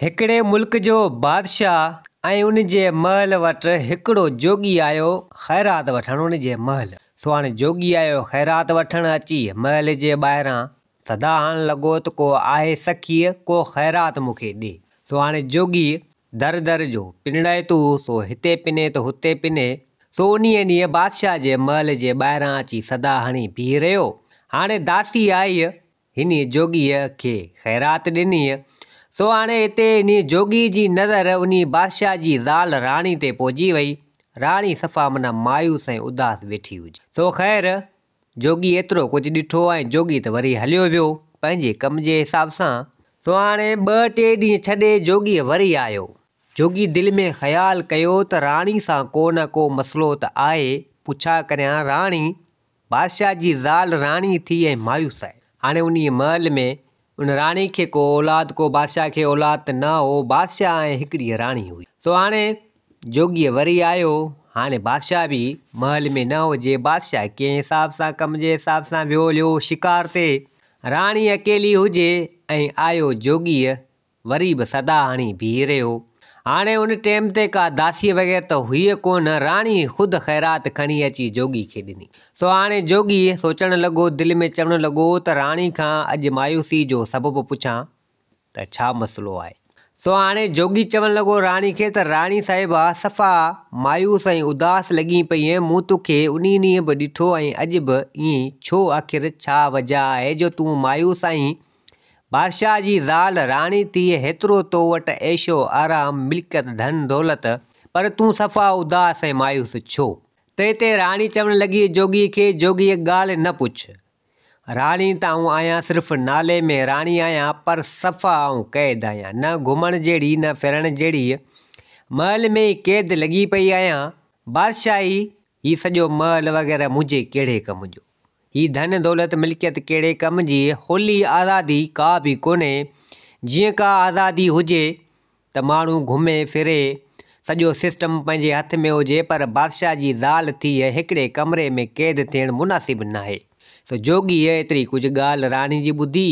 هڪڙي ملڪ جو بادشاهه ۽ ان جي محل وٽ هڪڙو جوڳي آيو خيرات وٺڻ ان جي محل. سو هاڻي جوڳي آيو خيرات وٺڻ اچي محل جي ٻاهران صدا هڻڻ لڳو ته ڪو آهي سخي ڪو خيرات مون کي ڏي. سو هاڻي جوڳي در در جو پنڙائتو هو سو هتي پني ته هتي پني. سو انهيء ڏينهن بادشاهه جي محل جي ٻاهران اچي صدا هڻي بيهي رهيو. هاڻي داسي آئي هني جوڳيء کي خيرات ڏني. سو هاڻي هتي انهي جوڳيء جي نظر انهي بادشاهه جي زال راڻي تي پئجي وئي. راڻي صفا معنيٰ مايوس ۽ اداس ويٺي هجي. سو خير، جوڳي ايترو ڪجهه ڏٺو ۽ جوڳي ته وري هليو ويو، پنهنجي ڪم جي حساب سان. سو هاڻي ٻه ٽي ڏينهن ڇڏي جوڳي وري آيو. جوڳي دل ۾ خيال ڪيو ته راڻي سان ڪو نه ڪو مسئلو ته آهي، پڇا ڪريان راڻي بادشاهه جي زال راڻي ٿي ۽ مايوس آهي. هاڻي انهيء محل ۾ ان راڻي کي ڪو اولاد ڪو بادشاهه کي اولاد ته نه هو، بادشاهه ۽ هڪڙي راڻي هئي. سو هاڻي جوڳيء وري آيو. هاڻي بادشاهه به محل ۾ نه هجي، بادشاهه ڪنهن حساب سان ڪم جي حساب سان ويو هليو شڪار تي. راڻي اڪيلي هجي ۽ آيو جوڳيء وري به صدا هڻي بيهي رهيو. هاڻي ان ٽيم تي ڪا داسي وغيره ته هئي ڪونه، راڻي خود خيرات کڻي اچي جوڳي کي ڏني. سو هاڻي جوڳي سوچڻ لڳو، دل ۾ چوڻ لڳو ته راڻي کان اڄ مايوسي جو سبب پڇان ته ڇا مسئلو آهي. سو هاڻي جوڳي چوڻ لڳو راڻي کي ته راڻي صاحبه صفا مايوس ۽ اداس لڳين پئين، مون توکي انهي ڏينهن به ڏٺو ۽ اڄ به ائين ئي، ڇو آخر ڇا وجهه آهي جو تون مايوس آهين؟ بادشاهه جي زال راڻي ٿي هيترو تو وٽ عيش و آرام، ملڪيت، ڌن دولت، پر تون صفا اداس ۽ مايوس ڇو؟ تنهن تي راڻي چوڻ لڳي جوڳيء کي، جوڳيء ڳالهه نه پڇ. راڻي ته آئون آهيان صرف نالي ۾ راڻي آهيان، پر صفا آئون قيد آهيان، نه گهمڻ جهڙي نه ڦرڻ جهڙي، محل ۾ ئي قيد لڳي پئي آهيان، بادشاهي هي سڄو محل وغيره منهنجي ڪهڙي ڪم جو؟ هي ڌن دولت ملڪيت ڪهڙي ڪم جي؟ کلي آزادي ڪا به ڪونهي. جيئن ڪا آزادي هجي ته ماڻهو گهمي ڦري، سڄو سسٽم پنهنجي هٿ ۾ هجي پر بادشاهه جي زال ٿي هڪڙي ڪمري ۾ قيد ٿيڻ مناسب ناهي. سو جوڳيء ايتري ڪجهه ڳالهه راڻي جي ٻڌي.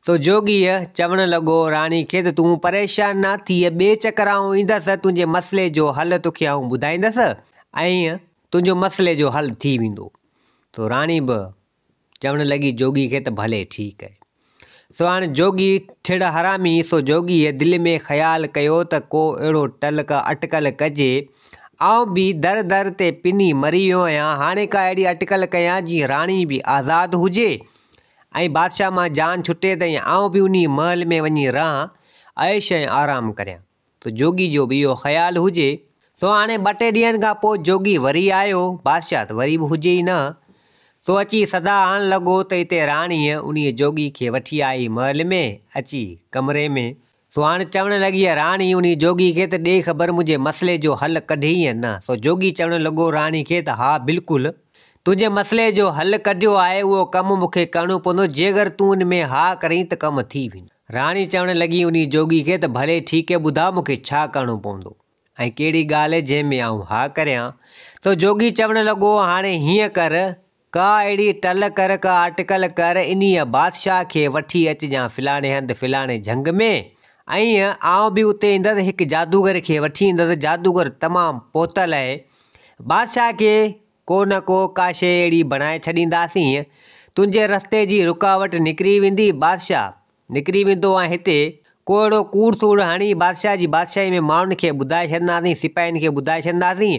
سو جوڳيء چوڻ لڳو راڻي کي ته تون پريشان نه ٿيء ٻئي چڪر آئون ايندس تنهنجي مسئلي جو حل توکي آئون ٻڌائيندس ۽ تنهنجو مسئلي جو حل ٿي ويندو. سو راڻي به چوڻ لڳي جوڳي کي ته ڀلي ٺيڪ آهي. سو هاڻي جوڳي ٺڙ حرامي سو جوڳيء دل ۾ خيال ڪيو ته ڪو اهڙو ٽل ڪا اٽڪل ڪجي. آئون به در در تي پني مري ويو آهيان، هاڻي ڪا اهڙي اٽڪل ڪيان جيئن راڻي به آزاد هجي ۽ بادشاهه مان جان ڇٽي ته آئون به انهيء محل ۾ وڃي رهان، عيش ۽ آرام ڪريان. ته جوڳي جو به اهو خيال هجي. سو هاڻي ٻه ٽي ڏينهن کان پوء جوڳي وري آيو. بادشاهه ته وري به هجي ئي نه. سو اچي صدا هڻڻ لڳو ته اتي راڻيء انهيء جوڳي کي وٺي آئي محل ۾ اچي ڪمري ۾. سو هاڻي چوڻ لڳي راڻي انهيء جوڳي کي ته ڏي خبر منهنجي مسئلي جو حل ڪڍيئي يا نه؟ سو جوڳي چوڻ لڳو راڻي کي ته ها بلڪل تنهنجي مسئلي جو حل ڪڍيو آهي اهو ڪم مون کي ڪرڻو پوندو جيگر تون ان ۾ ها ڪرين ته ڪم ٿي ويندو. راڻي چوڻ لڳي انهي جوڳي کي ته ڀلي ٺيڪ ٻڌاء مون کي ڇا ڪرڻو پوندو ۽ ڪهڙي ڳالهه جنهن ۾ آئون ها ڪريان. سو جوڳي چوڻ لڳو هاڻي هيئن ڪر، ڪا اهڙي ٽل ڪر ڪا اٽڪل ڪر انهيء بادشاهه کي وٺي اچجان فلاڻي هنڌ فلاڻي جهنگ ۾ ۽ آئون به اتي ايندس هڪ جادوگر کي وٺي ايندس جادوگر تمام پهتل آهي بادشاهه کي ڪو نه ڪو ڪا شيء اهڙي بڻائي ڇڏينداسين، تنهنجي رستي جي رڪاوٽ نڪري ويندي، بادشاهه نڪري ويندو ۽ هتي ڪو اهڙو ڪوڙ سوڙ هڻي بادشاهه جي بادشاهي ۾ ماڻهن کي ٻڌائي ڇڏنداسين، سپاهين کي ٻڌائي ڇڏنداسين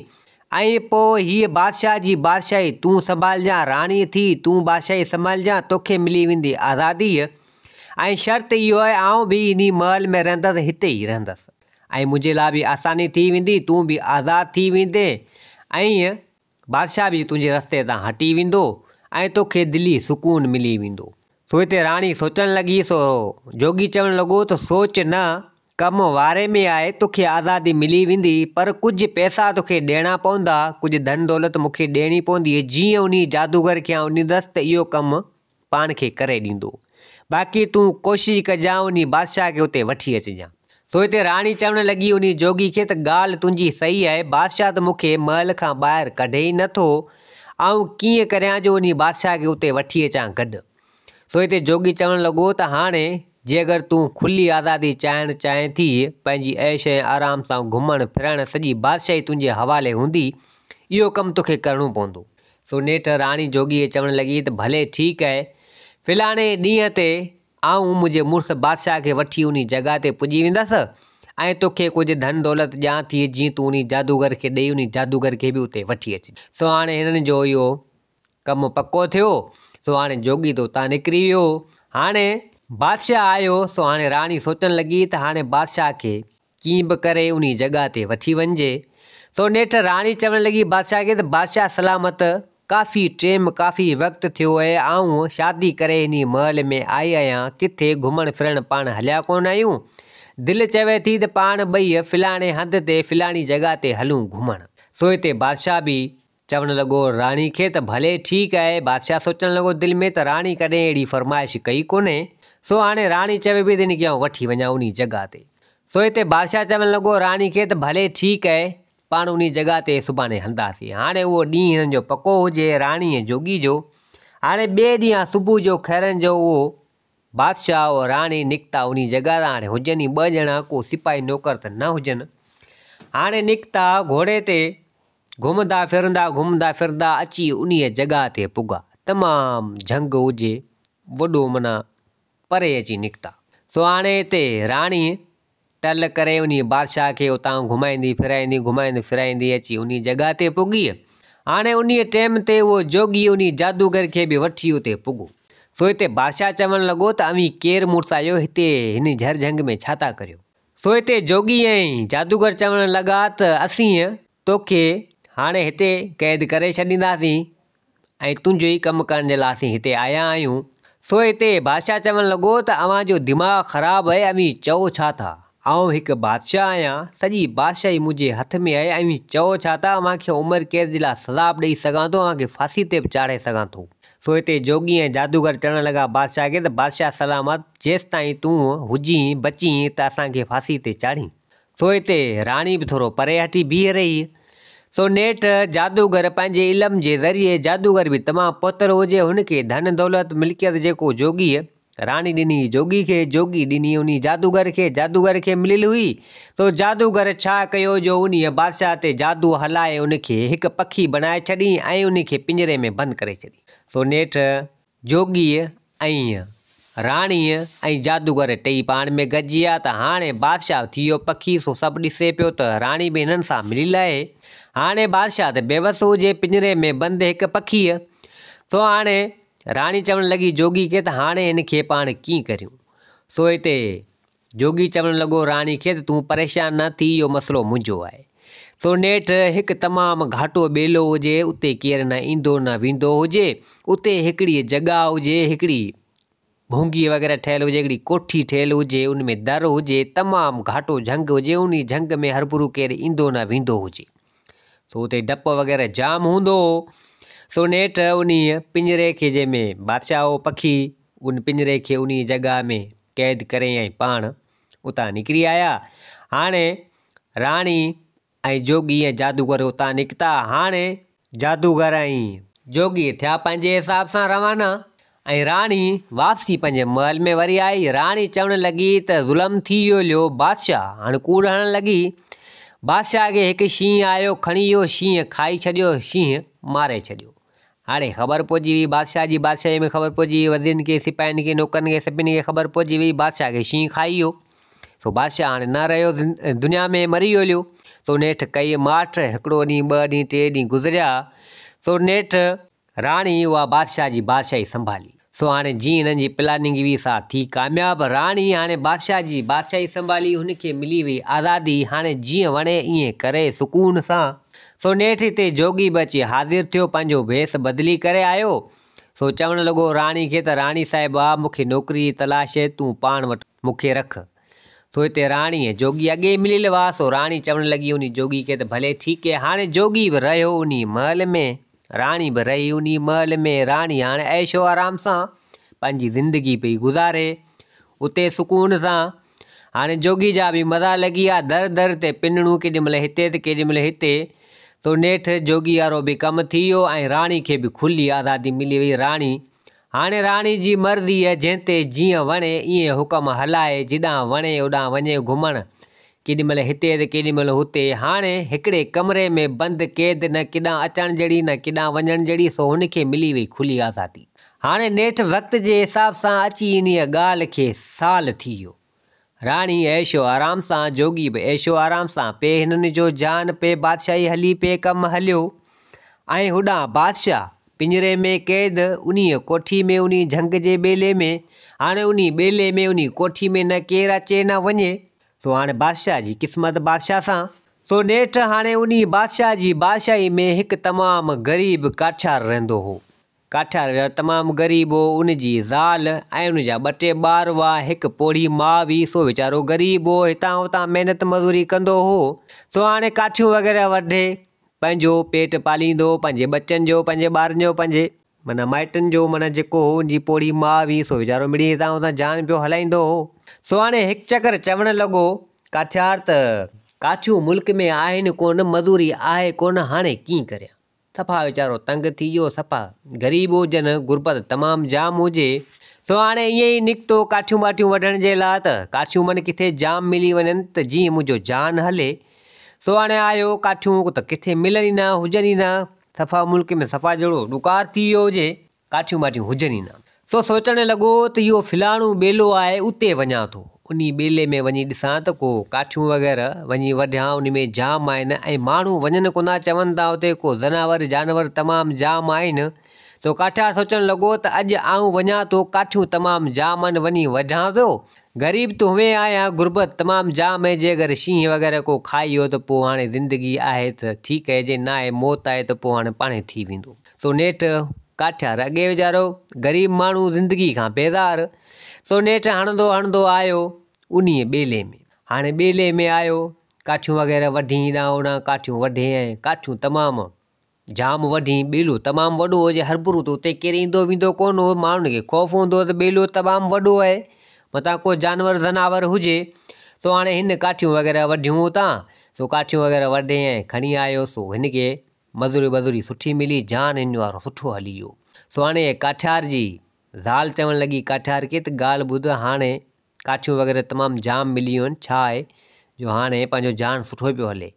۽ پوء هيء بادشاهه جي بادشاهي تون سنڀالجان، راڻي ٿي تون بادشاهي سنڀالجان، توکي ملي ويندي آزادي ۽ شرط اهو آهي آئون به انهي محل ۾ رهندس، هتي ئي رهندس. ۽ منهنجي لاء به آساني ٿي ويندي، تون به آزاد ٿي ويندين ۽ بادشاهه به تنهنجي رستي تان هٽي ويندو ۽ توکي دلي سڪون ملي ويندو. سو هتي راڻي سوچڻ لڳي، سو جوڳي چوڻ لڳو ته سوچ نه، ڪم واري ۾ آهي، توکي آزادي ملي ويندي، پر ڪجهه پئسا توکي ڏيڻا پوندا، ڪجهه ڌن دولت مون کي ڏيڻي پوندي، جيئن انهي جادوگر کي آئون ڏيندس ته اهو ڪم پاڻ کي ڪري ڏيندو. باقي تون ڪوشش ڪجان انهي بادشاهه کي اتي وٺي اچجان. سو هتي راڻي چوڻ لڳي انهي جوڳي کي ته ڳالهه تنهنجي صحيح آهي، بادشاهه ته مون کي محل کان ٻاهر ڪڍي ئي نه ٿو، آئون ڪيئن ڪريان جو انهي بادشاهه کي اتي وٺي اچان گڏ. سو هتي جوڳي چوڻ لڳو ته هاڻي جي اگر تون کلي آزادي چاهڻ چاهين ٿي، پنهنجي عيش ۽ آرام سان گهمڻ ڦرڻ، سڄي بادشاهي تنهنجي حوالي هوندي، اهو ڪم توکي ڪرڻو پوندو. سو نيٺ راڻي جوڳيء چوڻ لڳي ته ڀلي ٺيڪ آهي، فلاڻي ڏينهن تي آئون منهنجي مڙس بادشاهه کي وٺي انهي جڳهه تي پڄي ويندس ۽ توکي ڪجهه ڌن دولت ڏيان ٿي جيئن تون انهي جادوگر کي ڏئي انهي جادوگر کي به اتي وٺي اچج. سو هاڻي هنن جو اهو ڪم پڪو ٿيو، سو هاڻي جوڳي ته اتان نڪري ويو. هاڻي بادشاهه آيو، سو هاڻي راڻي سوچڻ لڳي ته هاڻي بادشاهه کي ڪيئن به ڪري انهي جڳهه تي وٺي وڃجي. سو نيٺ راڻي چوڻ لڳي بادشاهه کي ته بادشاهه سلامت، ڪافي ٽيم، ڪافي وقت ٿيو اهي، آئون شادي ڪري انهي محل ۾ آئي آهيان، ڪٿي گهمڻ ڦرڻ پاڻ هليا ڪونه آهيون. دل چوي ٿي ته پاڻ ٻئي فلاڻي هنڌ تي فلاڻي جڳهه تي هلون گهمڻ. سو هتي بادشاهه به چوڻ لڳو راڻي کي ته ڀلي ٺيڪ آهي. بادشاهه سوچڻ لڳو دل ۾ ته راڻي ڪڏهن اهڙي فرمائش ڪئي ڪونهي، سو هاڻي راڻي چوي پئي ته هن کي آئون وٺي وڃان انهي جڳهه تي. سو هتي بادشاهه چوڻ لڳو راڻي کي ته ڀلي ٺيڪ آهي، پاڻ انهي جڳهه تي سڀاڻي هلنداسين. هاڻي اهو ڏينهن هنن جو پڪو هجي راڻي ۽ جوڳي جو. هاڻي ٻئي ڏينهن صبح جو خيرن جو اهو بادشاهه ۽ راڻي نڪتا انهي جڳهه تان. هاڻي هجن ئي ٻه ڄڻا، ڪو سپاهي نوڪر ته نه هجن. هاڻي نڪتا گهوڙي تي گهمندا ڦرندا گهمندا ڦرندا اچي انهيء جڳهه تي پڳا. تمام جهنگ هجي، وڏو معنيٰ پري اچي نڪتا. سو هاڻي هتي راڻيء ٽل ڪري انهيء بادشاهه کي اتان گهمائيندي ڦرائيندي گهمائيندي ڦرائيندي اچي انهيء جڳهه تي پڳي. هاڻي انهيء ٽيم تي اهو جوڳي انهيء جادوگر کي به وٺي اتي پڳو. سو هتي بادشاهه چوڻ لڳو ته اوهين ڪير مڙس آهيو، هتي هن جهر جهنگ ۾ ڇا ٿا ڪريو؟ سو هتي جوڳي ۽ جادوگر چوڻ لڳا ته اسين توکي هاڻي هتي قيد ڪري ڇڏينداسين ۽ تنهنجو ئي ڪم ڪرڻ جي لاء اسين هتي آيا آهيون. سو هتي بادشاهه چوڻ لڳو ته اوهان جو دماغ خراب آهي اوهين چئو ڇا ٿا؟ آئون هڪ بادشاهه آهيان، سڄي بادشاهي منهنجي هٿ ۾ آهي، اوهين چئو ڇا ٿا؟ اوهان کي عمر قيد جي لاء سزا به ڏئي سگهان ٿو، اوهان کي ڦاسي تي به چاڙهي سگهان ٿو. سو هتي جوڳي ۽ جادوگر چوڻ لڳا بادشاهه کي ته بادشاهه سلامت جيستائين تون هجين بچين ته اسان کي ڦاسي تي چاڙهين. سو هتي راڻي به ٿورو پري هٽي بيهي رهي. سو نيٺ جادوگر پنهنجي علم جي ذريعي جادوگر به تمام پهتل هجي هن کي ڌن دولت ملڪيت جيڪو جوڳيء راڻي ڏني جوڳي کي جوڳي ڏني انهي جادوگر کي جادوگر کي مليل هئي. سو جادوگر ڇا ڪيو جو انهيء بادشاهه تي جادو هلائي ان کي هڪ پکي بڻائي ڇڏين ۽ ان کي پڃري ۾ بند ڪري ڇڏين. سو نيٺ جوڳيء ۽ راڻيء ۽ جادوگر ٽيئي پاڻ ۾ گڏجي ويا ته هاڻي بادشاهه ٿي ويو پکي سو سڀ ڏسي پيو ته راڻي به هنن سان مليل آهي. هاڻي بادشاهه ته بيوس هجي پڃري ۾ بند هڪ پکيء. سو هاڻي راڻي چوڻ لڳي جوڳي کي ته هاڻي هن کي پاڻ ڪيئن ڪريون؟ سو هتي جوڳي چوڻ لڳو راڻي کي ته تون پريشان نه ٿي اهو مسئلو منهنجو آهي. سو نيٺ هڪ تمام گهاٽو ٻيلو هجي اتي ڪير نه ايندو نه ويندو هجي اتي هڪڙي جڳهه هجي هڪڙي ڀونگي وغيره ٺهيل هجي هڪڙي ڪوٺي ٺهيل هجي ان ۾ در هجي تمام گهاٽو جهنگ هجي انهي جهنگ ۾ هربرو ڪير ايندو نه ويندو هجي. سو اتي ڊپ وغيره جام هوندو هو. سو نيٺ انهيء پڃري کي جنهن ۾ بادشاهه هو پکي ان پڃري کي انهيء جڳهه ۾ قيد ڪري ۽ پاڻ اتان نڪري آيا. هاڻي راڻي ۽ جوڳي ۽ جادوگر اتان نڪتا. هاڻي جادوگر ۽ جوڳي ٿيا پنهنجي حساب سان روانا ۽ راڻي واپسي پنهنجي محل ۾ وري آئي. راڻي چوڻ لڳي ته ظلم ٿي ويو ليو بادشاهه هاڻي ڪوڙ هڻڻ لڳي. بادشاهه کي هڪ شينهن آيو کڻي ويو شينهن کائي ڇڏيو شينهن ماري ڇڏيو. هاڻي خبر پئجي وئي بادشاهه جي بادشاهي ۾ خبر پئجي وئي وزيرن کي سپاهين کي نوڪرن کي سڀني کي خبر پئجي وئي بادشاهه کي شينهن کائي ويو. سو بادشاهه هاڻي نه رهيو دنيا ۾ مري ويو هليو. سو نيٺ ڪئي ماٺ هڪڙو ڏينهن ٻه ڏينهن ٽي ڏينهن گذريا سو نيٺ راڻي اها بادشاهه جي بادشاهي سنڀالي. سو هاڻي جيئن هنن جي پلاننگ هئي سا ٿي ڪامياب. راڻي هاڻي بادشاهه جي بادشاهي سنڀالي، هن کي ملي وئي آزادي، هاڻي جيئن وڻي ائين ڪري سڪون سان. سو نيٺ هتي جوڳي به اچي حاضر ٿيو، پنهنجو ڀيس بدلي ڪري آيو. سو چوڻ لڳو راڻي کي ته راڻي صاحبه مون کي نوڪري جي تلاش آهي، تون پاڻ وٽ مون کي رک. سو هتي راڻي ۽ جوڳي اڳي ئي مليل هئا، سو راڻي چوڻ لڳي انهي جوڳي کي ته ڀلي ٺيڪ آهي. هاڻي جوڳي به رهيو انهي محل ۾. راڻي به رهي انهي محل ۾. راڻي هاڻي عيش و آرام سان پنهنجي زندگي پئي گذاري. اتي سڪون سان. هاڻي جوڳي جا به مزا لڳي ويا. در در تي پنڻون ڪيڏي مهل هتي ته ڪيڏي مهل هتي. سو نيٺ جوڳي وارو به ڪم ٿي ويو ۽ راڻي کي به کلي آزادي ملي وئي. راڻي هاڻي راڻي جي مرضي جنهن تي جيئن وڻي ائين حڪم هلائي، جيڏانهن وڻي اوڏانهن وڃي گهمڻ، ڪيڏي مهل هتي ته ڪيڏي مهل هتي. هاڻي هڪڙي ڪمري ۾ بند قيد، نه ڪيڏانهن اچڻ جهڙي نه ڪيڏانهن وڃڻ جهڙي، سو هن کي ملي وئي کلي آزادي. هاڻي نيٺ وقت جي حساب سان اچي انهيء ڳالهه کي سال ٿي ويو. راڻي عيش و آرام سان، جوڳي به عيش و آرام سان، پئي هنن جو جان، پئي بادشاهي هلي، پئي ڪم هليو ۽ هوڏانهن بادشاهه پڃري ۾ قيد، انهيء ڪوٺي ۾، انهيء جهنگ جي ٻيلي ۾. هاڻي انهيء ٻيلي ۾، انهيء ڪوٺي ۾ نه ڪير اچي نه وڃي. سو هاڻي بادشاهه جي قسمت بادشاهه سان. سو نيٺ هاڻي انهيء بادشاهه جي بادشاهي ۾ هڪ تمام غريب ڪاٺيار رهندو هو. ڪاٺيار ويچارو تمام غريب هو، ان جي زال ۽ ان جا ٻه ٽي ٻار هئا، هڪ پوڙهي ماء هئي، سو ويچارو غريب هو، هتان هتان محنت مزوري ڪندو هو، سو هاڻي ڪاٺيون وغيره وڍي پنهنجو پيٽ پاليندو هو، پنهنجي ٻچن جو، پنهنجي ٻارن جو، پنهنجي معنيٰ مائٽن جو، معنيٰ جيڪو هو ان جي پوڙهي ماء هئي، سو ويچارو مڙئي هتان هتان جان پيو هلائيندو هو. سو هاڻي هڪ چڪر چوڻ لڳو ڪاٺيار ته ڪاٺيون ملڪ ۾ آهن ڪونه، مزوري آهي ڪونه، هاڻي ڪيئن ڪريان؟ صفا ويچارو تنگ ٿي ويو، صفا غريب هجن، غربت تمام جام هجي، سو هاڻي ائين ئي نڪتو ڪاٺيون ٻاٺيون وڍڻ جي لاء ته ڪاٺيون من ڪٿي جام ملي وڃن ته جيئن منهنجو جان هلي، سو هاڻي آيو ڪاٺيون ته ڪٿي ملن ئي نه، هجن ئي نه، صفا ملڪ ۾ صفا جهڙو ڏڪار ٿي ويو هجي. ڪاٺيون ٻاٺيون هجن ئي نه. سو سوچڻ لڳو ته اهو فلاڻو ٻيلو آهي اتي وڃان ٿو. انهي ٻيلي ۾ وڃي ڏسان ته ڪو ڪاٺيون وغيره وڃي وڍيان ان ۾ جام آهن ۽ ماڻهو وڃن ڪونه چون ٿا اتي ڪو زناور جانور تمام جام آهن. سو ڪاٺيار سوچڻ لڳو ته اڄ آئون وڃان ٿو ڪاٺيون تمام جام آهن وڃي وڍيان ٿو. غريب ته هونئن آهيان غربت تمام جام آهي جي اگر شينهن وغيره ڪو کائي ويو ته پوء هاڻي زندگي آهي ته ٺيڪ آهي جي ناهي موت آهي ته پوء هاڻي پاڻهي ٿي ويندو. سو نيٺ ڪاٺيار اڳي ويچارو غريب ماڻهو زندگي کان بيزار سو نيٺ هڻندو هڻندو آيو انهيء ٻيلي ۾ هاڻي ٻيلي ۾ آيو ڪاٺيون وغيره وڍي هيڏانهن هوڏانهن ڪاٺيون وڍي ۽ ڪاٺيون تمام جام وڍي ٻيلو تمام وڏو هجي هربرو ته اتي ڪير ايندو ويندو ڪونه هو ماڻهن کي خوف هوندو هو ته ٻيلو تمام وڏو آهي متان ڪو جانور زناور هجي سو هاڻي هن ڪاٺيون وغيره وڍيون اتان سو ڪاٺيون وغيره وڍي ۽ کڻي آيو سو هن کي مزوري بزوري سٺي ملي، جان هن وارو سٺو هلي ويو. سو هاڻي ڪاٺيار جي زال چوڻ لڳي ڪاٺيار کي ته ڳالهه ٻڌ هاڻي ڪاٺيون وغيره تمام جام مليون آهن ڇا آهي جو هاڻي پنهنجو جان سٺو پيو هلي.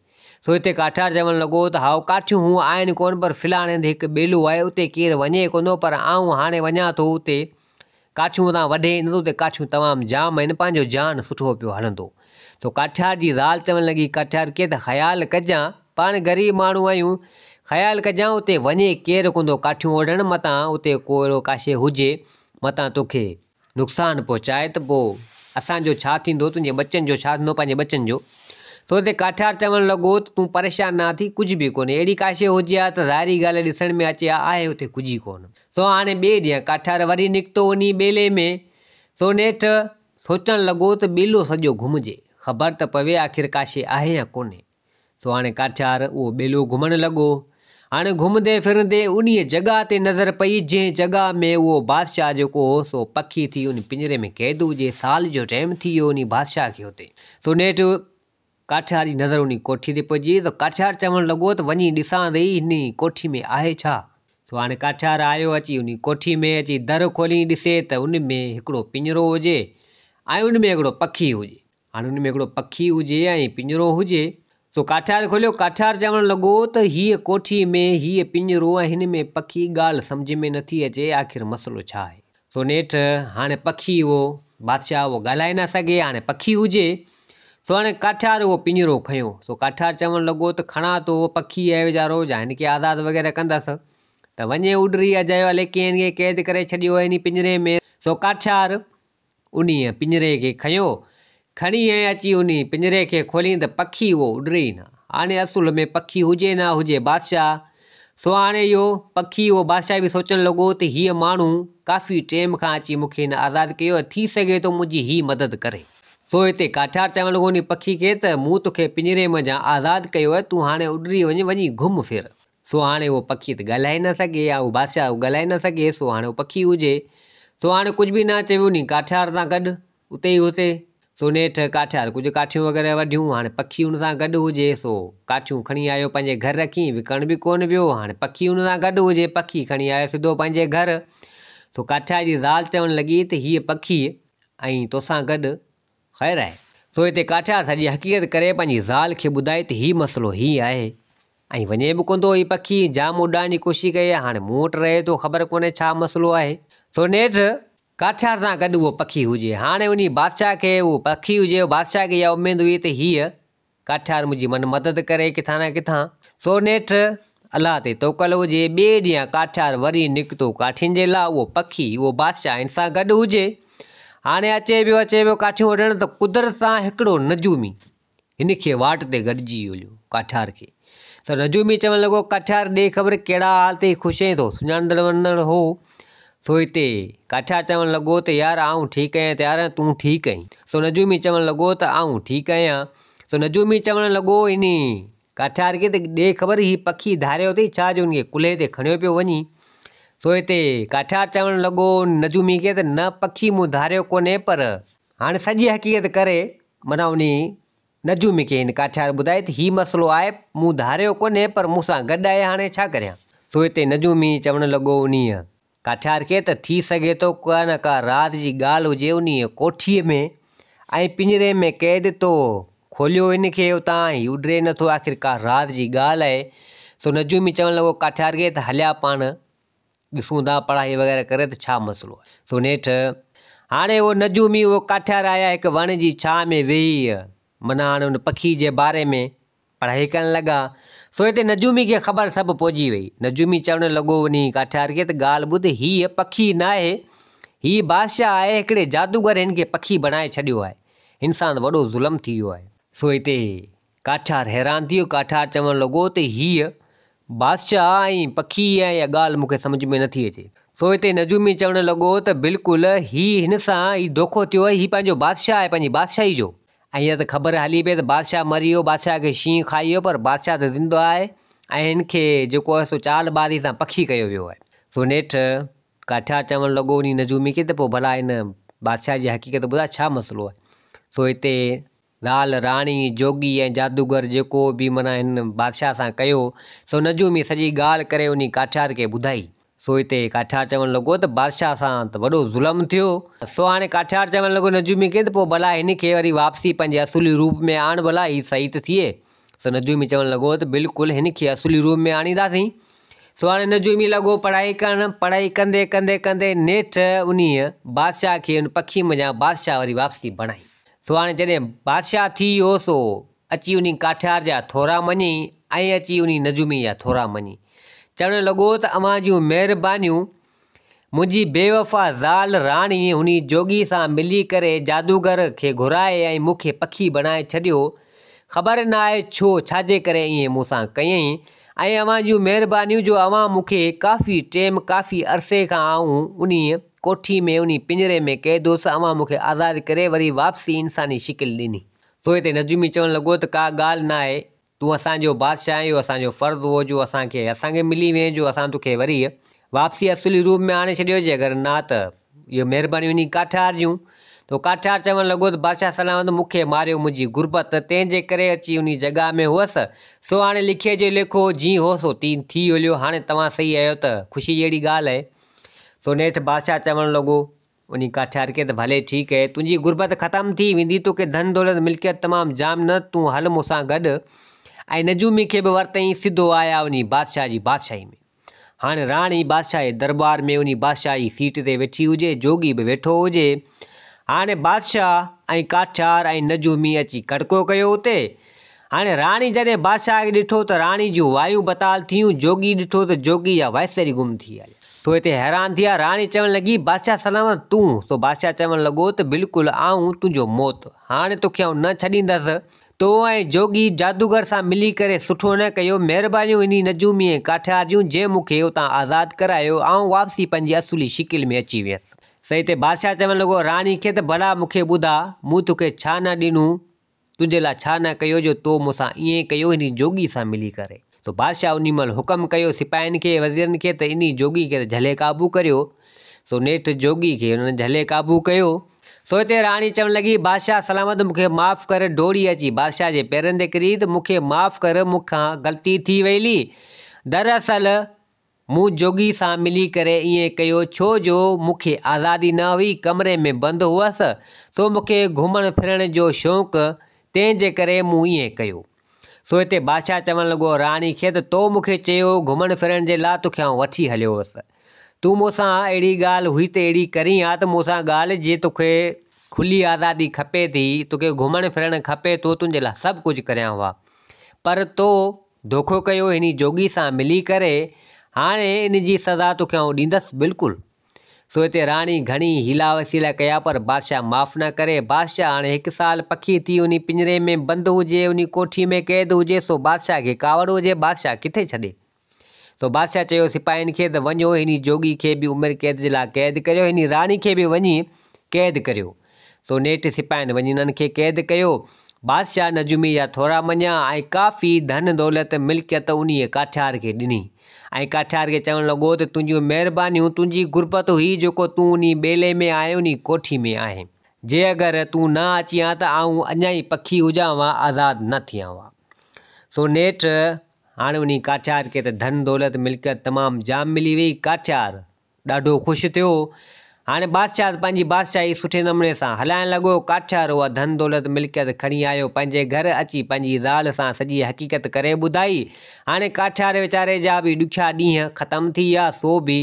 سو هتي ڪاٺيار چوڻ لڳو ته هائو ڪاٺيون هونء آهن ڪونه پر فلاڻي هنڌ هڪ ٻيلو آهي اتي ڪير وڃي ڪونه پر آئون هاڻي وڃان ٿو اتي ڪاٺيون اتان وڍي ايندس اتي ڪاٺيون تمام جام آهن پنهنجو جان سٺو پيو هلندو. سو ڪاٺيار جي زال چوڻ لڳي ڪاٺيار کي ته خيال ڪجان پاڻ غريب ماڻهو آهيون خيال ڪجان اتي وڃي ڪير ڪوندو ڪاٺيون وڍڻ متان اتي ڪو اهڙو ڪا شيء هجي متان توکي نقصان پهچائي ته پوء اسان جو ڇا ٿيندو تنهنجي ٻچن جو ڇا ٿيندو پنهنجي ٻچن جو. سو اتي ڪاٺيار چوڻ لڳو ته تون پريشان نه ٿي ڪجهه به ڪونهي اهڙي ڪا شيء هجي ها ته ظاهري ڳالهه ڏسڻ ۾ اچي ها آهي اتي ڪجهه ئي ڪونه. سو هاڻي ٻئي ڏينهن ڪاٺيار وري نڪتو وڃي ٻيلي ۾، سو نيٺ سوچڻ لڳو ته ٻيلو سڄو گهمجي، خبر ته پوي آخر ڪا شيء آهي يا ڪونهي. سو هاڻي ڪاٺيار اهو ٻيلو گهمڻ لڳو. هاڻي گهمندي ڦرندي انهيء جڳهه تي نظر پئي، جنهن جڳهه ۾ اهو بادشاهه جيڪو هو سو پکي ٿي ان پڃري ۾ قيد هجي. سال جو ٽيم ٿي ويو انهي بادشاهه کي اتي. سو نيٺ ڪاٺيار جي نظر انهي ڪوٺي تي پئجي وئي ته ڪاٺيار چوڻ لڳو ته وڃي ڏسان ته هن ڪوٺي ۾ آهي ڇا؟ سو هاڻي ڪاٺيار آيو اچي انهي ڪوٺي ۾ اچي در کولي ڏسي ته ان ۾ هڪڙو پڃرو هجي ۽ ان ۾ هڪڙو پکي هجي. هاڻي ان ۾ هڪڙو پکي هجي ۽ پڃرو هجي. سو ڪاٺيار کوليو، ڪاٺيار چوڻ لڳو ته هيء ڪوٺي ۾ هيء پڃرو ۽ هن ۾ پکي ڳالهه سمجهه ۾ نٿي اچي آخر مسئلو ڇا آهي؟ سو نيٺ هاڻي پکي اهو بادشاهه اهو ڳالهائي نه سگهي، هاڻي پکي هجي، سو هاڻي ڪاٺيار اهو پڃرو کنيو، سو ڪاٺيار چوڻ لڳو ته کڻان ٿو اهو پکي آهي ويچارو جا هن کي آزاد وغيره ڪندس ته وڃي اڏري اجايو الائي ڪنهن هن کي قيد ڪري ڇڏيو آهي انهي پڃري ۾، سو ڪاٺيار انهيء پڃري کي کنيو، کڻي ۽ اچي انهي پڃري کي کولين ته پکي اهو اڏري ئي نه. هاڻي اصل ۾ پکي هجي نه هجي بادشاهه، سو هاڻي اهو پکي اهو بادشاهه به سوچڻ لڳو ته هيء ماڻهو ڪافي ٽيم کان اچي مون کي هن آزاد ڪيو آهي، ٿي سگهي ٿو منهنجي هي مدد ڪري. سو هتي ڪاٺيار چوڻ لڳو انهي پکي کي ته مون توکي پڃري منجهان آزاد ڪيو آهي، تون هاڻي اڏري وڃ، وڃي گهم ڦر. سو هاڻي اهو پکي ته ڳالهائي نه سگهي يا اهو بادشاهه اهو ڳالهائي نه سگهي سو هاڻي اهو پکي هجي سو هاڻي ڪجهه به نه چيو ني ڪاٺيار سان گڏ اتي ئي هتي سو نيٺ ڪاٺيار ڪجهه ڪاٺيون وغيره وڍيون هاڻي پکي ان سان گڏ هجي سو ڪاٺيون کڻي آيو پنهنجي گهر رکي وڪڻ به ڪونه ويو هاڻي پکي ان سان گڏ هجي پکي کڻي آيو سڌو پنهنجي گهر سو ڪاٺيار جي زال چوڻ لڳي ته هيء پکي ۽ توسان گڏ خير آهي. سو هتي ڪاٺيار سڄي حقيقت ڪري پنهنجي زال کي ٻڌائي ته هي مسئلو هي آهي ۽ وڃي به ڪونه ٿو هي پکي جام اڏائڻ جي ڪوشش ڪئي آهي هاڻي مون وٽ رهي ٿو خبر ڪونهي ڇا مسئلو آهي. سو نيٺ ڪاٺيار سان گڏ اهو پکي هجي. هاڻي انهي بادشاهه کي اهو پکي هجي بادشاهه کي اها اميد هئي ته هيء ڪاٺيار منهنجي من مدد ڪري ڪٿان نه ڪٿان. سو نيٺ الله تي توڪل هجي. ٻئي ڏينهن ڪاٺيار وري نڪتو ڪاٺين جي لاء. اهو پکي، اهو بادشاهه هن سان گڏ هجي. هاڻي اچي پيو اچي پيو ڪاٺيون وڍڻ ته قدرت سان هڪڙو نجومي هن کي واٽ تي گڏجي ويو ڪاٺيار کي. سو نجومي چوڻ لڳو ڪاٺيار ڏي خبر ڪهڙا حال اٿئي خوش آهين ٿو سڃاڻندڙ وڻندڙ هو. سو هتي ڪاٺيار چوڻ لڳو ته يار آئون ٺيڪ آهيان ته يار تون ٺيڪ آهين. سو نجومي چوڻ لڳو ته آئون ٺيڪ آهيان. سو نجومي چوڻ لڳو انهي ڪاٺيار کي ته ڏي خبر هي پکي ڌاريو اٿئي ڇا جو ان کي ڪلهي تي کڻيو پيو وڃين. سو هتي ڪاٺيار چوڻ لڳو نجومي کي ته نه پکي مون ڌاريو ڪونهي پر هاڻي سڄي حقيقت ڪري معنيٰ انهي نجومي کي هن ڪاٺيار ٻڌائي ته هي مسئلو آهي، مون ڌاريو ڪونهي پر مون سان گڏ آهي هاڻي ڇا ڪريان؟ سو هتي نجومي چوڻ لڳو انهيء ڪاٺيار کي ته ٿي سگهي ٿو ڪا نه ڪا راز جي ڳالهه هجي انهيء ڪوٺيء ۾ ۽ پڃري ۾ قيد تو کوليو هن کي اتان هي اڏري نٿو آخر ڪا راز جي ڳالهه آهي. سو نجومي چوڻ لڳو ڪاٺيار کي ته هليا پاڻ ڏسون ٿا پڙهائي وغيره ڪري ته ڇا مسئلو آهي. سو نيٺ هاڻي اهو نجومي اهو ڪاٺيار آيا هڪ وڻ جي ڇانء ۾ ويهي معنيٰ هاڻي ان پکي جي باري ۾ پڙهائي ڪرڻ لڳا. سو هتي نجومي کي خبر سڀ پئجي وئي. نجومي چوڻ لڳو انهي ڪاٺيار کي ته ڳالهه ٻڌ هيء پکي ناهي هي بادشاهه آهي هڪڙي جادوگر هن کي پکي بڻائي ڇڏيو آهي. هن سان ته وڏو ظلم ٿي ويو آهي. سو هتي ڪاٺيار حيران ٿي ويو. ڪاٺيار چوڻ لڳو ته هيء بادشاهه ۽ پکي ۽ اها ڳالهه مون کي سمجهه ۾ نٿي اچي. سو هتي نجومي چوڻ لڳو ته بلڪل هي هن سان ئي دوکو ٿيو آهي، هي پنهنجو بادشاهه آهي پنهنجي بادشاهي جو. ۽ اها ته خبر هلي پئي ته بادشاهه مري ويو، بادشاهه کي شينهن کائي ويو پر بادشاهه ته زنده آهي ۽ هن کي جيڪو آهي سو چال بازي سان پکي ڪيو ويو آهي. سو نيٺ ڪاٺيار چوڻ لڳو انهي نجومي کي ته پوء ڀلا هن بادشاهه جي حقيقت ٻڌاء ڇا مسئلو آهي. سو هتي لال، راڻي، جوڳي ۽ جادوگر جيڪو به معنيٰ هن بادشاهه سان ڪيو، سو نجومي سڄي ڳالهه ڪري انهي ڪاٺيار کي ٻڌائي. سو هتي ڪاٺيار چوڻ لڳو ته بادشاهه سان ته وڏو ظلم ٿيو. سو هاڻي ڪاٺيار چوڻ لڳو نجومي کي ته پوء ڀلا هن کي وري واپسي پنهنجي اصولي روپ ۾ آڻ ڀلا هي صحيح ته ٿئي. سو نجومي چوڻ لڳو ته بلڪل هن کي اصولي روپ ۾ آڻينداسين. سو هاڻي نجومي لڳو پڙهائي ڪرڻ، پڙهائي ڪندي ڪندي ڪندي نيٺ انهيء بادشاهه کي ان پکي منجهان بادشاهه وري واپسي بڻائي. سو هاڻي جڏهن بادشاهه ٿي ويو سو اچي انهي ڪاٺيار جا ٿورا مڃي ۽ اچي انهي نجومي جا ٿورا مڃي چوڻ لڳو ته اوهان جون مهربانيون منهنجي بيوفا زال راڻي انهي جوڳي سان ملي ڪري جادوگر کي گهرائي ۽ مون کي پکي بڻائي ڇڏيو خبر ناهي ڇو ڇاجي ڪري ائين مون سان ڪيائين ۽ اوهان جون مهربانيون جو اوهان مون کي ڪافي ٽيم ڪافي عرصي کان آئون انهي ڪوٺي ۾ انهي پڃري ۾ قيد هوس، اوهان مون کي آزاد ڪري وري واپسي انساني شڪل ڏني. سو هتي نجومي چوڻ لڳو ته ڪا ڳالهه ناهي، تون اسان جو بادشاهه آهين، اهو اسان جو فرض هو جو اسان کي اسان کي ملي وئين جو اسان توکي وري واپسي اصلي روپ ۾ آڻي ڇڏيو، جي اگر نه ته اهو مهربانيون انهي ڪاٺيار جون. ته ڪاٺيار چوڻ لڳو ته بادشاهه سلامت مون کي ماريو منهنجي غربت، تنهن جي ڪري اچي انهي جڳهه ۾ هئس، سو هاڻي لکيي جو ليکو جيئن هو سو تيئن ٿي هليو، هاڻي توهان صحيح آهيو ته خوشي جهڙي ڳالهه آهي. سو نيٺ بادشاهه چوڻ لڳو، انهي ڪاٺيار کي ته ڀلي ٺيڪ اهي، تنهنجي غربت ختم ٿي ويندي، توکي ڌن دولت ملڪيت تمام جام نه، تون هل مون سان گڏ. ۽ نجومي کي به ورتئين، سڌو آيا انهي بادشاهه جي بادشاهي ۾. هاڻي راڻي بادشاهه جي درٻار ۾ انهي بادشاهه جي سيٽ تي ويٺي هجي، جوڳي به ويٺو هجي. هاڻي بادشاهه ۽ ڪاٺيار ۽ نجومي اچي ڪڙڪو ڪيو اتي. هاڻي راڻي جڏهن بادشاهه کي ڏٺو ته راڻي جون وايون بتال ٿيون، جوڳي ڏٺو ته جوڳي جا وائسر ئي گم ٿي ويا. سو هتي حيران ٿي ويا. راڻي چوڻ لڳي، بادشاهه سلامت تون؟ سو بادشاهه چوڻ لڳو ته بلڪل آئون تنهنجو موت. هاڻي توکي آئون نه ڇڏيندس. تو ۽ جوڳي جادوگر سان ملي ڪري سٺو نه ڪيو. مهربانيون انهي نجومي ۽ ڪاٺيار جون، جنهن مون کي اتان آزاد ڪرايو. آئون واپسي پنهنجي اصولي شڪل ۾ اچي ويس. سو هتي بادشاهه چوڻ لڳو، راڻي کي ته ڀلا مون کي ٻڌاء، مون توکي ڇا نه ڏنو؟ تنهنجي لاء ڇا نه ڪيو جو تو مون سان ائين ڪيو انهي جوڳي سان ملي ڪري. سو بادشاهه انهي مهل حڪم ڪيو سپاهين کي وزيرن کي ته انهي جوڳي کي ته جهلي قابو ڪريو. سو نيٺ جوڳي کي انهن جهلي قابو ڪيو. سو هتي راڻي چوڻ لڳي، بادشاهه سلامت مون کي معاف ڪر ڊوڙي اچي بادشاهه جي پيرن تي ڪري ته مون کي معاف ڪر مون کان غلطي ٿي ويلي. دراصل. مون جوڳي سان ملي ڪري ائين ڪيو ڇو جو مون کي آزادي نه هئي، ڪمري ۾ بند هئس، سو مون کي گهمڻ ڦرڻ جو شوق، تنهن جي ڪري مون ائين ڪيو. سو هتي بادشاهه چوڻ لڳو راڻي کي ته تو مون کي چيو گهمڻ ڦرڻ جي لاء توکي آئون وٺي هليو هوس. تون مون سان اهڙي ڳالهه هئي ته اهڙي ڪرين ها ته مون سان ڳالهه جي توکي کلي آزادي کپي ٿي، توکي گهمڻ ڦرڻ کپي ٿو تنهنجي لاء سڀ ڪجهه ڪريان ها. پر تو دوکو ڪيو هني جوڳي سان ملي ڪري، هاڻي ان جي سزا توکي آئون ڏيندس بلڪل. سو هتي راڻي گهڻي حيلا وسيلا ڪيا پر بادشاهه معاف نه ڪري. بادشاهه هاڻي هڪ سال پکي ٿي انهي پڃري ۾ بند هجي، انهي ڪوٺي ۾ قيد هجي، سو بادشاهه کي ڪاوڙ هجي، بادشاهه ڪٿي ڇڏي. سو بادشاهه چيو سپاهين کي ته وڃو هني جوڳي کي به عمر قيد جي لاء قيد ڪريو، هني راڻي کي به وڃي قيد ڪريو. سو نيٺ سپاهين وڃي انهن کي قيد ڪيو. بادشاهه نجومي جا ٿورا مڃيا ۽ ڪافي ڌن دولت ملڪيت انهيء ڪاٺيار کي ڏني ۽ ڪاٺيار کي چوڻ لڳو ته تنهنجون مهربانيون، تنهنجي غربت هئي جيڪو تون انهي ٻيلي ۾ آهين، انهي ڪوٺي ۾ آهين. جي اگر تون نه اچين ها ته آئون اڃا ئي پکي هجان ها، آزاد نه ٿيان ها. سو نيٺ هاڻي انهي ڪاٺيار کي ته ڌن دولت ملڪيت تمام جام ملي ويئي. ڪاٺيار ڏاڍو خوش ٿيو. هاڻي بادشاهه پنهنجي بادشاهي سٺي نموني سان هلائڻ لڳو. ڪاٺيار اها ڌن دولت ملڪيت کڻي آيو. پنهنجي گهر اچي پنهنجي زال سان سڄي حقيقت ڪري ٻڌائي. هاڻي ڪاٺيار ويچاري جا به ڏکيا ڏينهن ختم ٿي ويا، سو به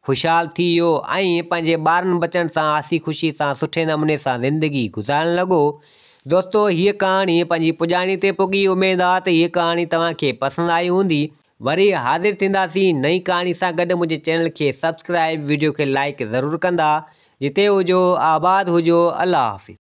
خوشحال ٿي ويو ۽ پنهنجي ٻارن ٻچن سان هسي خوشي سان سٺي نموني سان زندگي گذارڻ لڳو. دوستو هيء ڪهاڻي پنهنجي پڄاڻي تي پڳي. اميد آ ته هيء ڪهاڻي توهان کي پسند آئي هوندي. وري حاضر ٿينداسين نئين ڪهاڻي سان گڏ منهنجي چينل کي سبسڪرائب ويڊيو کي لائيڪ ضرور ڪندا جتي هجو آباد هجو الله حافظ.